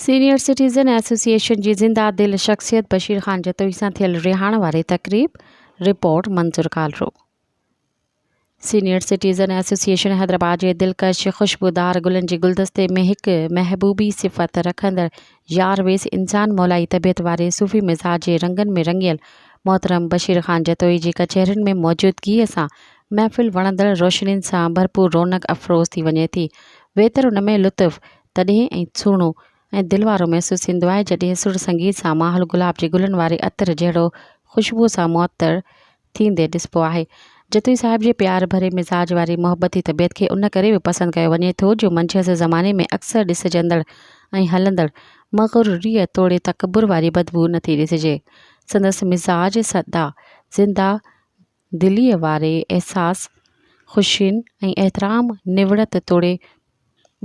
Senior citizen association جي زنده دل شخصيت بشير خان جتوئي سان ٿيل رهاڻ واري تقريب، report Manzoor Kalro. Senior citizen association Hyderabad جي دلڪش خوشبودار گلن جي گلدستي ۾ هڪ محبوبي صفت رکندڙ يار ويس انسان مولائي طبيعت واري صوفي مزاج جي رنگن ۾ رڱيل محترم بشير خان جتوئي جي ڪچهرين ۾ موجودگيء سان محفل وڻندڙ روشنين سان ڀرپور رونق افروز ٿي وڃي ٿي ويتر ان ۾ لطف تڏهن ۽ سهڻو ۽ دل وارو محسوس ٿيندو آهي جڏهن سر سنگيت سان ماحول گلاب جي گلن واري عطر جهڙو خوشبوء سان معطر ٿيندي ڏسبو آهي. جتوئي صاحب جي پيار ڀري مزاج واري محبتي طبيعت کي ان ڪري به پسند ڪيو وڃي ٿو جو منجهس زماني ۾ اڪثر ڏسجندڙ ۽ هلندڙ مغروريء توڙي تڪبر واري بدبوء نٿي ڏسجي. سندس مزاج سدا زنده دليء واري احساس، خوشين ۽ احترام، نوڙت توڙي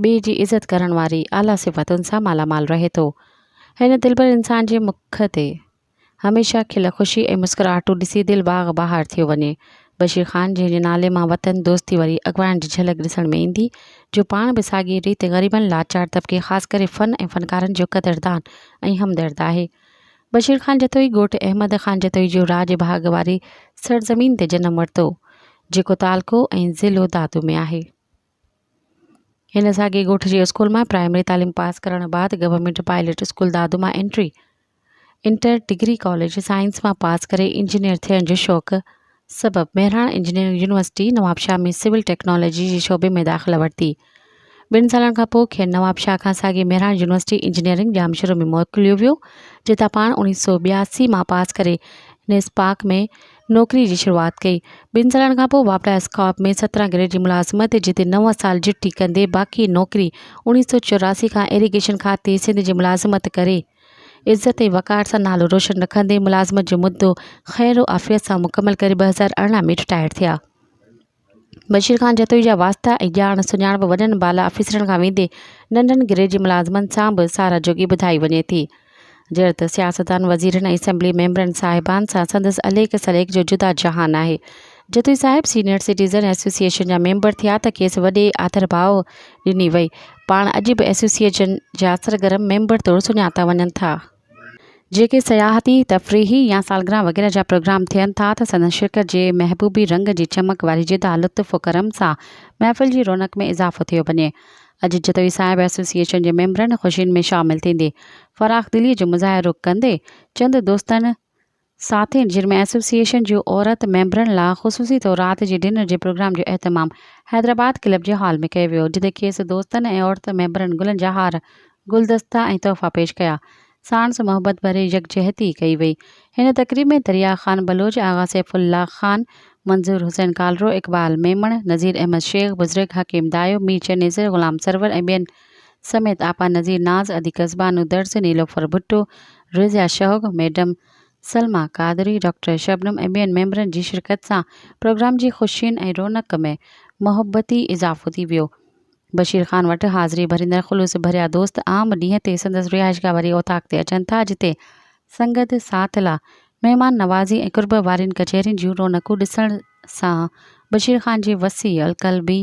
ٻئي جي عزت ڪرڻ واري اعليٰ صفتن سان مالا مال رهي ٿو. هن دلبر انسان جي مک تي هميشه کل خوشي ۽ مسڪراهٽون ڏسي دل باغ بهار ٿيو وڃي. بشير خان جنهن جي نالي مان وطن دوستي واري اڳواڻ جي جهلڪ ڏسڻ ۾ ايندي، جو پاڻ به ساڳيء ريت غريبن، لاچار طبقي خاص ڪري فن ۽ فنڪارن جو قدردان ۽ همدرد آهي. بشير خان جتوئي ڳوٺ احمد خان جتوئي جو راڄ ڀاڳ واري سرزمين تي جنم ورتو، جيڪو تعلقو ۽ ضلعو دادو ۾ آهي. هن ساڳئي ڳوٺ جي اسڪول مان پرائمري تعليم پاس ڪرڻ بعد گورنمينٽ پائلٽ اسڪول دادو مان entry inter degree college science مان پاس ڪري انجنيئر ٿيڻ جو شوق سبب Mehran engineering university Nawabshah ۾ civil technology جي شعبي ۾ داخلا ورتي. ٻن سالن کان پوء کين نوابشاهه کان ساڳي مهراڻ يونيورسٽي انجنيئرنگ ڄامشورو ۾ موڪليو ويو، جتان پاڻ 1982 مان پاس ڪري نيسپاڪ ۾ نوڪري جي شروعات ڪئي. ٻن سالن کان پوء واپڊا اسڪاپ ۾ 17 گريڊ جي ملازمت جتي نو سال جٽي ڪندي باقي نوڪري 1984 کان ايريگيشن کاتي سنڌ جي ملازمت ڪري عزت ۽ وقار سان نالو روشن رکندي ملازمت جو مدو خير و عافيت سان مڪمل ڪري 2018 ۾ رٽائرڊ ٿيا. بشير خان جتوئي جا واسطا ۽ ڄاڻ سڃاڻپ وڏن بالا آفيسرن کان ويندي ننڍن گريڊ جي ملازمن سان به ساراهه جوڳي ٻڌائي وڃي ٿي. جهڙ ته سياستدان، وزيرن ۽ اسيمبلي ميمبرن صاحبان سان سندس عليڪ سليڪ جو جدا جهان آهي. جتوئي صاحب سينيئر سٽيزن ايسوسيئيشن جا ميمبر ٿيا ته کيس وڏي آڌرڀاء ڏني وئي. پاڻ اڄ به ايسوسيئيشن جا سرگرم ميمبر طور سڃاتا وڃن ٿا. جيڪي سياحتي، تفريحي يا سالگرهه وغيره جا پروگرام ٿين ٿا ته سندن شرڪت جي محبوبي رنگ جي چمڪ واري جدا لطف و ڪرم سان محفل جي رونق ۾ اضافو ٿيو وڃي. اڄ جتوئي صاحب ايسوسيئيشن جي ميمبرن خوشين ۾ شامل ٿيندي فراخدليء جو مظاهرو ڪندي چند دوستن، ساٿين جن ۾ ايسوسيئيشن جون عورت ميمبرن لا خصوصي طور رات جي ڊنر جي پروگرام جو اهتمام حيدرآباد ڪلب جي هال ۾ ڪيو ويو جتي کيس دوستن ۽ عورت ميمبرن گلن جا هار، گلدستا ۽ تحفا پيش ڪيا. ساڻس محبت ڀري يڪجهتي ڪئي وئي. هن تقريب ۾ دريا خان بلوچ، آغا سيف الله خان، منظور حسين ڪالرو، اقبال ميمڻ، نذير احمد شيخ، بزرگ حڪيم دايو، مير چنيسر، غلام سرور ۽ ٻين سميت آپا نذير ناز، ادي قصبانو درس، نيلوفر ڀٽو، رضيه شهوگ، ميڊم سلميٰ قادري، ڊاڪٽر شبنم ۽ ٻين ميمبرن جي شرڪت سان پروگرام جي خوشين ۽ رونق ۾ محبتي اضافو ٿي ويو. بشير خان وٽ حاضري ڀريندڙ خلوص ڀريا دوست عام ڏينهن تي سندس رهائشگاهه واري اوطاق تي اچن ٿا جتي سنگت ساٿ لا مهمان نوازي ۽ قرب وارين ڪچهرين جون رونقون ڏسڻ سان بشير خان جي وسيع القلبي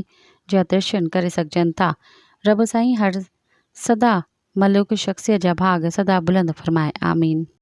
جا درشن ڪري سگهجن ٿا. رب سائين هر سدا ملوڪ شخصيت جا ڀاڳ سدا بلند فرمائي. آمين.